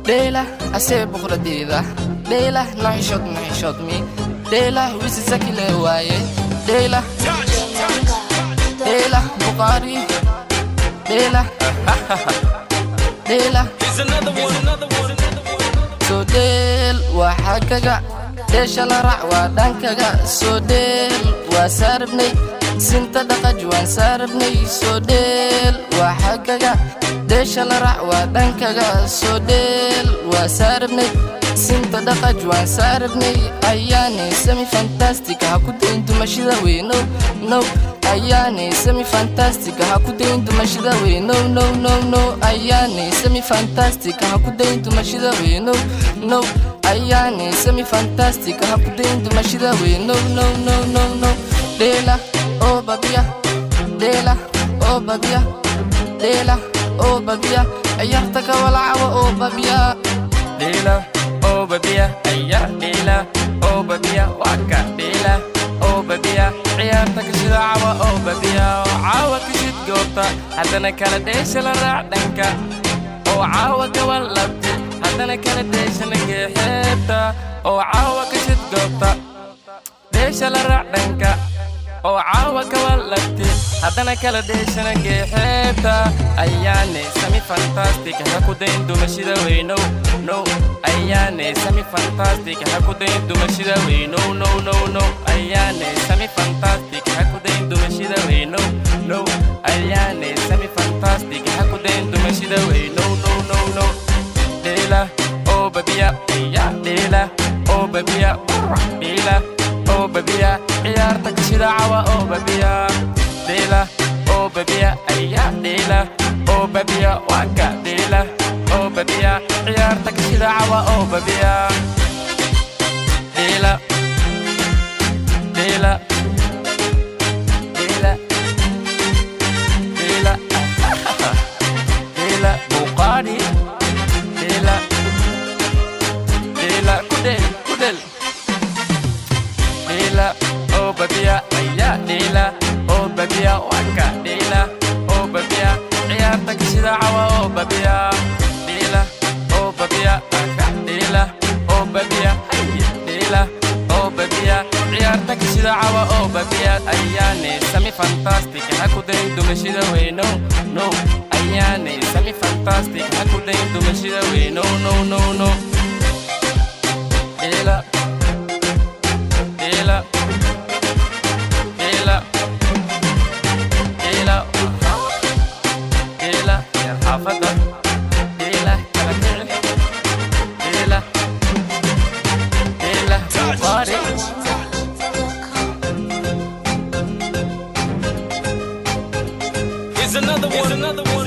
Dheela asee boqoradeeda. Dheela naxishood naxishood mi. Dheela wisisakile waaye. Dheela dheela Bukhari. Dheela dheela. Soo dheel waa xaggaga, dheesha la raac waa dhankaga. Soo dheel waa saarabnay, sinta dhaqaj waan saarabnay. Soo dheel waa xaggaga, dheesha la raac waa dhankaga. Soo dheel waa saarabnay, sinta dhaqaj waan saarabnay. Ayaanay semi fantastic, ha ku dayn dumashida weyno no. Ayaanay semi fantastic, ha ku dayn dumashida weyno no no no. Ayaanay semi fantastic, ha ku dayn dumashida weyno no. Ayaanay semi fantastic, ha ku dayn dumashida weyno no no no no. Dheela oo babiya, dheela oo babiya, dheela oo babiya, ciyaarta ka walaacawa oo babiya. Dheela oo babiya aya, dheela oo babiya waka, dheela oo babiya, ciyaarta kashida cawa oo babiya. Caawa kashid goobta, haddana kala dheesha la raac dhanka. Oo caawa kawan labti, haddana kala dheeshana geexeebta. Oo caawa kashid goobta, dheesha la raac dhanka. Oo caawa kawan labti, haddana kala dheeshana geexeebta. Ayaane sami fantastic, ha ku dayn dumashida weynow no. Ayaane sami fantastic, ha ku dayn dumashida weynow no no no. Ayaane sami fantastic, ha ku dayn dumashida weynow no. Ayaane sami fantastic, ha ku dayn dumashida weynow no no no. Dheela oo babiya ya, dheela oo babiya, dheela oo babiya, ciyaarta kashida cawa oo babiya. Dheela oo babiya aya, dheela oo babiya waka, dheela oo babiya, ciyaarta kashida cawa oo babiya. Dheela dheela dheela dheela dheela Buqaari. Dheela dheela, kudhel kudhel. Dheela oo babiya aya, dheela oo babiya waka, dheela oo babiya, ciyaarta kashida cawa oo babiya. Dheela oo babiya aka, dheela oo babiya haye, dheela oo babiya, ciyaarta kashida cawa oo babiya. Ayaane sami fantastic, ha ku dayn dumashida weyno no. Ayaane sami fantastic, ha ku dayn dumashida weyno no no no. Dheela dheela dheela dheela dheela xaafadda, dheela kala kici, dheela dheela Buqaari. Here's another one. Here's another one.